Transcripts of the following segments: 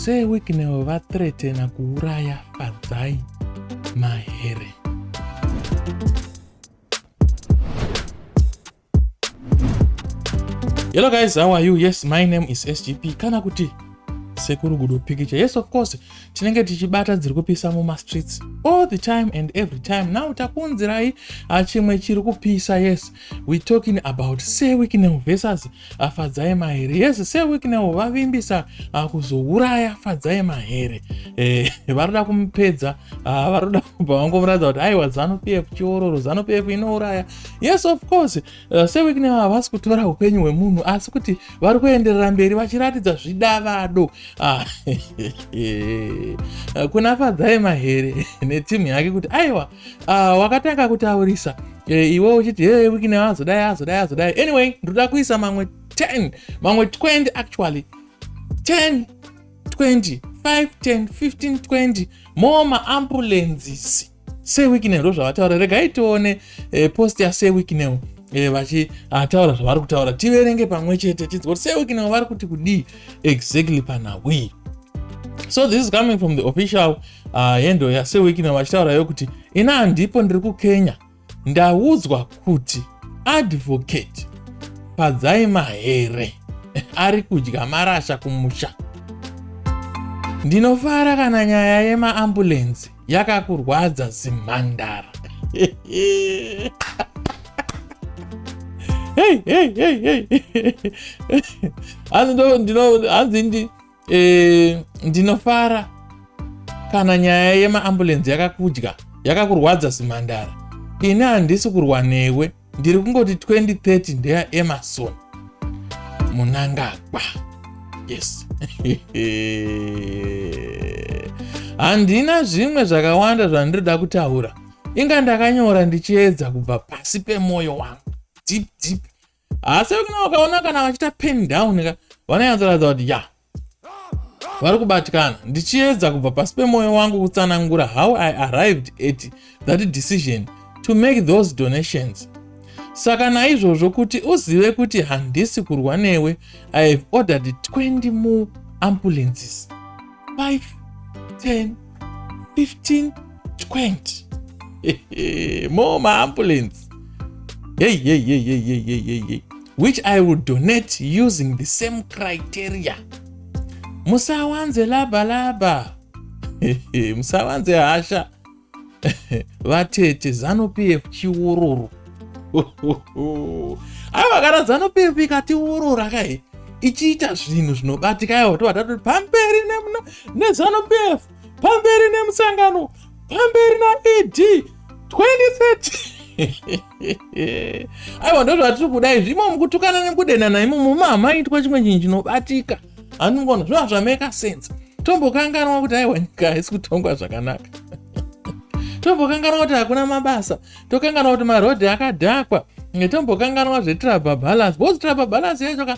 Sir Wicknell vathreatena kuuraya Fadzai Mahere. Hello guys, how are you? Yes, my name is SGP. Kana kuti Sekuru Gudo Pikicha. Yes, of course, tinenge tichibata dziri kupisa mumastreets all the time and every time. Now takuunzirai ah, chimwe chiri kupisa. Yes, we talking about Sir Wicknell versus ah, Fadzai Mahere. Yes, Sir Wicknell vavimbisa ah, kuzouraya Fadzai Mahere. Eh, varoda kumupedza, varoda kubva vangomuratidza kuti aiwa Zanu PF chiororo, Zanu PF inouraya. Yes, of course. SeWicknell havasi kutora upenyu hwemunhu asi kuti vari kuenderera mberi vachiratidza zvidavado kuna Fadzai Mahere netimu yake kuti aiwa wakatanga kutaurisa iwe uchiti hey, Wicknell azodai azodai azodai. Anyway, ndoda kuisa mamwe 10 mamwe 20 actually 10 20 5 10 15 20 more maambulances. Sir Wicknell ndo zvavataura. Regai tione post yaSir Wicknell vachitaura zvavari kutaura, tiverenge pamwe chete tinzwe kuti Sir Wicknell vari kuti kudii exactly panhau. So this is coming from the official handle yaSir Wicknell vachitaura kuti ina handipo, ndiri kuKenya, ndaudzwa kuti Advocate Fadzai Mahere ari kudya marasha kumusha. Ndinofara kana nyaya yemaambulensi yakakurwadza zimhandara. Hey, hey, hey, hey. Hanzi ndinofara kana nyaya yemaambulensi yakakudya yakakurwadza zimhandara. Ini handisi kurwa newe, ndiri kungoti 2030 ndeyaEmmerson Mnangagwa. Yes, handina zvimwe zvakawanda zvandirida kutaura, inga ndakanyora ndichiedza kubva pasi pemwoyo wangu, deep deep. Asi kuna wakaona kana vachiita pen down ka, vanonyatsoratidza kuti ya vari kubatikana. Ndichiedza kubva pasi pemwoyo wangu kutsanangura how I arrived at that decision to make those donations. Saka naizvozvo kuti uzive kuti handisi kurwa newe, I have ordered 20 more ambulances, 5 10 15 20 more maambulance, hey, hey, hey, hey, hey, hey, hey, hey, which I will donate using the same criteria. Musawanze laba laba, musawanze hasha vatete. Zanu PF chiororo. Aiwa, kana Zanu PF ikatiorora kai ichiita zvinhu zvinobatika, aiwa, tobva tatoti pamberi neZanu PF, pamberi nemusangano, pamberi naED 2030. Aiwa, ndo zvatiri kuda izvi. Imo mukutukana nekudenana imomo mahamaitwa chimwe chinhu chinobatika, handingona zvinova zvamake sense. Tombokanganwa kuti aiwa, nyika haisi kutongwa zvakanaka, tombokanganwa kuti hakuna mabasa, tokanganwa kuti marodhi akadhakwa, tombokanganwa zvetrial balance, because trial balance yacho ka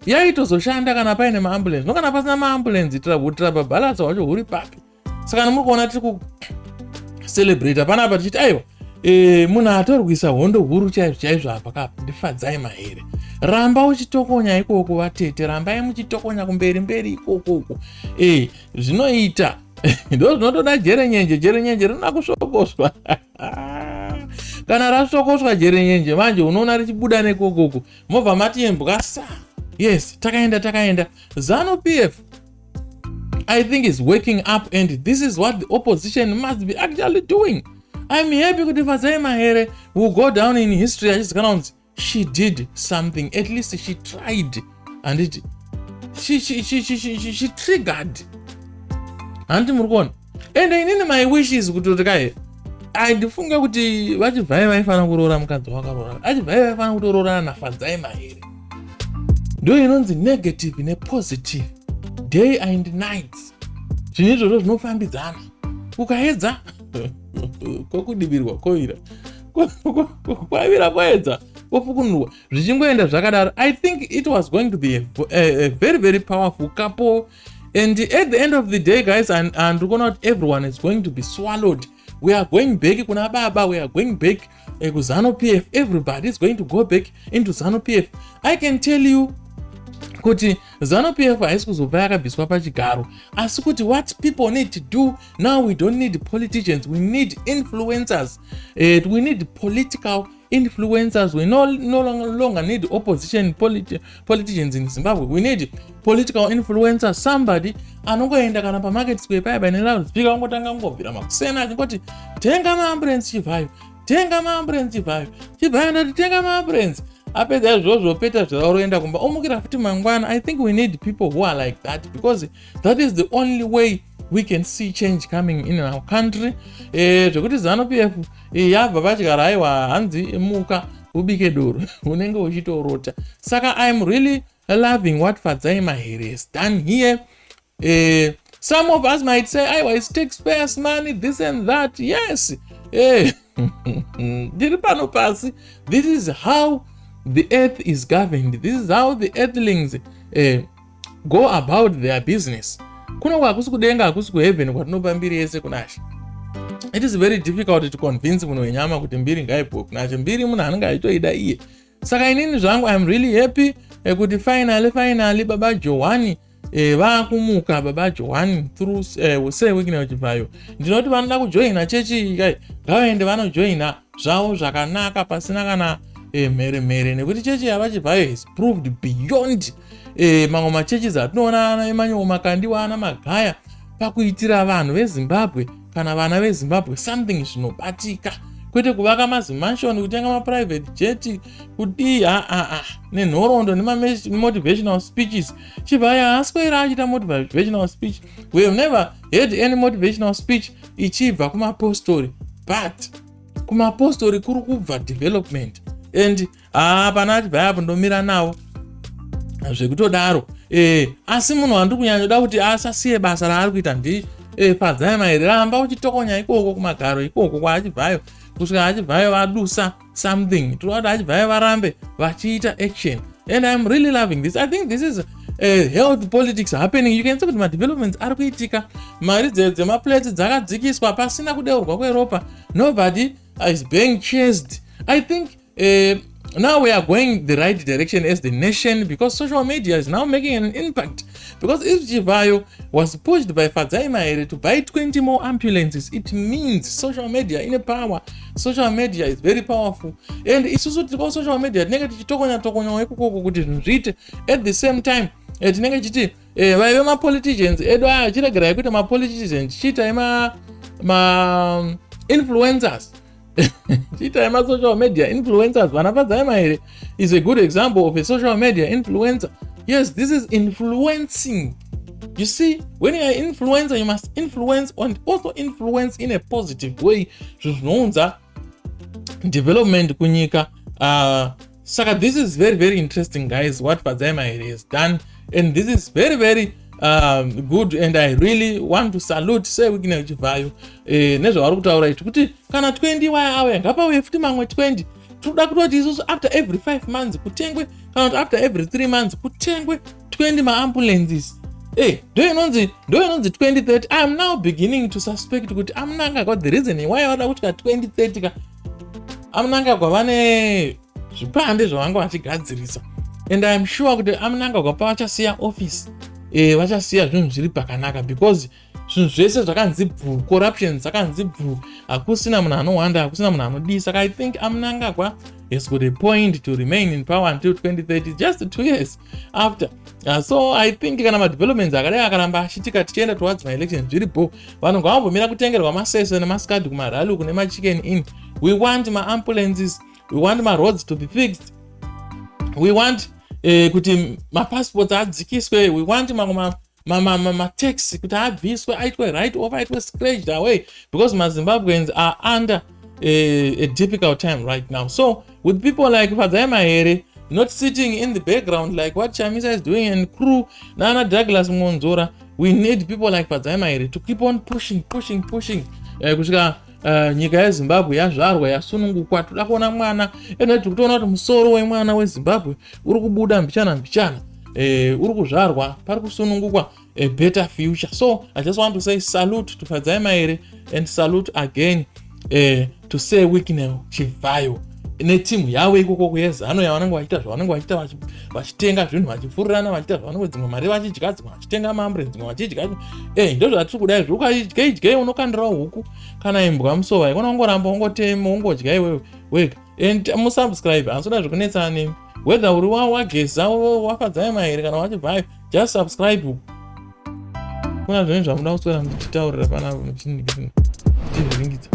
yaitozoshanda kana paine maambulance. No, kana pasina maambulance, trial balance hwacho huri papi? Saka nomuri kuona tiri kucelebrata panapa tichiti aiwa, munhu atorwisa hondo huru chaizvo chaizvo apa kapa ndiFadzai Mahere. Ramba uchitokonya ikoko vatete, rambai muchitokonya kumberi mberi ikokoko. Zvinoita ndo zvinotoda jerenyenje. Jerenyenje rinoda kusvokoswa. Kana rasvokoswa jerenyenje manje, unoona richibuda nekokoko, mobva mati imbwa sa. Yes, takaenda takaenda. Zanu PF, I think, is waking up, and this is what the opposition must be actually doing. I'm happy kuti Fadzai Mahere will go down in history achizikanwa kunzi she did something. At least she tried, handiti? She triggered, handiti muri kuona? Ende inini my wish is kutoti kai handifunge kuti vaChivayo vaifanira kuroora mukadzi wakaroora aChivayo, vaifanira kutoroorana naFadzai Mahere. Ndo inonzi negative nepositive, day and night. Zvinhu izvozvo zvinofambidzana. Ukaedza kwokudibirwa kovira, kwavira kwaedza kwofukunurwa, zvichingoenda zvakadaro. I think it was going to be a very very powerful couple, and at the end of the day, guys, ndiri kuona kuti everyone is going to be swallowed. We are going back kuna baba, we are going back kuZanu PF. Everybody is going to go back into Zanu PF. I can tell you Kuti ZANU PF haisi kuzobva yakabviswa pachigaro, asi kuti what people need to do now, we don't need politicians, we need influencers. We need political influencers. We no longer need opposition politicians in Zimbabwe. We need political influencers, somebody anongoenda kana paMarket Square paya paine loudspeaker, ongotanga kungobvira makusena achingoti, "Tenga maambulance, Chivhayo, tenga maambulance, Chivhayo, Chivhayo, ndati tenga maambulance." Apedza izvozvo, peta zvavaroenda kumba, omukira futi mangwana. I think we need people who are like that, because that is the only way we can see change coming in our country. Zvekuti ZANU PF yabva patyara, aiwa, hanzi muka ubike doro, unenge uchitorota. Saka I am really loving what Fadzai Mahere has done here. Some of us might say, "Aiwa, it's taxpayers' money," this and that. Yes, ndiri pano pasi. This is how the earth is governed. This is how the earthlings go about their business. Kuno hakusi kudenga, hakusi kuheaven kwatinopa mbiri yese kunashe. It is very difficult to convince munhu wenyama kuti mbiri ngaipuwe kunashe. Mbiri munhu anenge achitoida iye. Saka inini zvangu, I am really happy kuti finally, finally baba Johani vaakumuka. Baba Johani through Sir Wicknell Chivhayo. Ndinoti vanoda kujoina chechi kai, ngavaende vanojoina zvavo zvakanaka, pasina kana mheremhere, nekuti chechi yavaChivhayo is proved beyond mamwe machurches atinoona, ana Emmanuel Makandiwa, ana Magaya, pakuitira vanhu veZimbabwe kana vana veZimbabwe something zvinobatika, kwete kuvaka mazimansion, kutenga maprivate jet, kudii, aa, nenhoroondo nemamotivational speeches. Chivhayo haaswera achiita motivational speech. We have never heard any motivational speech ichibva kumapostori, but kumapostori kuri kubva development. And haa, pana achibva apo, ndomira navo zvekutodaro. Asi munhu wandiri kunyanyoda kuti asasiye basa raari kuita ndi Fadzai Mahere. Ramba uchitokonya ikoko kumagaro ikoko kwaachibvayo kusvika achibvayo vadusa something. Tinoda kuti achibvayo varambe vachiita action, and I am really loving this. I think this is health politics happening. You can see kuti madevelopments ari kuitika. Mari dzemaplates dzakadzikiswa pasina kudeurwa kweropa. Nobody is being chased. I think now we are going the right direction as the nation, because social media is now making an impact, because if Chivayo was pushed by Fadzai Mahere to buy 20 more ambulances, it means social media ine power. Social media is very powerful, and isusu tiri social media tinenge tichitokonya tokonyawo ikokoko kuti zvinhu zviite. At the same time, tinenge chiti vaive mapoliticians edu aya, chiregerai kuita mapoliticians, chiitai ma influencers, chiitai masocial media influencers. Vana Fadzai Mahere is a good example of a social media influencer. Yes, this is influencing. You see, when you are influencer, you must influence and also influence in a positive way, zvinhu zvinounza development kunyika. Saka this is very, very interesting, guys, what Fadzai Mahere has done, and this is very, very good, and I really want to salute Sir Wicknell Chivhayo nezvavari kutaura izvi, kuti kana 20 waya auya, ngapauye futi mamwe 20. Tinoda kutoti isusu after every 5 months kutengwe, kana kuti after every 3 months kutengwe 20 maambulances. Ndo inonzi 2030. I am now beginning to suspect kuti aMnangagwa, the reason why vada kusvika 2030 ka, aMnangagwa vane zvipande zvavanga vachigadzirisa, and I am sure kuti aMnangagwa pavachasiya office, vachasiya zvinhu zviri pakanaka, because zvinhu zvese zvakanzi bvu, corruption dzakanzi bvu, hakusina munhu anowanda, hakusina munhu anodii. Saka I think aMnangagwa has got a point to remain in power until 2030, just 2 years after. So I think kana madevelopments akadai akaramba achiitika tichienda towards maelection, zviripo, vanhu ngavambomira kutengerwa masese nemaskadi kumarally uku nemaChicken Inn. We want maambulances, we want maroads to be fixed, we want kuti mapassports adzikiswe, we want mamwe matax kuti abviswe, aitwe write off, aitwe scratched away, because maZimbabweans are under a difficult time right now. So with people like Fadzai Mahere not sitting in the background like what Chamisa is doing and crew nana Douglas Mwonzora, we need people like Fadzai Mahere to keep on pushing, pushing, pushing kusvika nyika yeZimbabwe yazvarwa, yasunungukwa. Toda kuona mwana eno, tiri kutoona kuti musoro wemwana weZimbabwe uri kubuda mbichana mbichana, uri kuzvarwa, pari kusunungukwa a better future. So I just want to say salute to Fadzai Mahere and salute again to Sir Wicknell Chivhayo. Netimu yavo ikoko kuyeZANU yavanenge vachiita zvavanenge vachiita, vachitenga zvinhu, vachipfurirana, vachiita zvavanenge, dzimwe mari vachidya, dzimwe vachitenga maambulance, dzimwe vachidya. Ndo zvatiri kudai zvi. Ukadyei dyei, unokandirawo huku kana imbwa musova ikona, ungoramba ungotema, ungodya iwewe wega. And musubscribe, handisoda zvekunetsana nemi, whether uri wageza, wafadzai mahere kana wachibvayo, just subscribe. Kuna zvinhu zvamuda kuswera muchitaurira panapa, muchivhiringidza.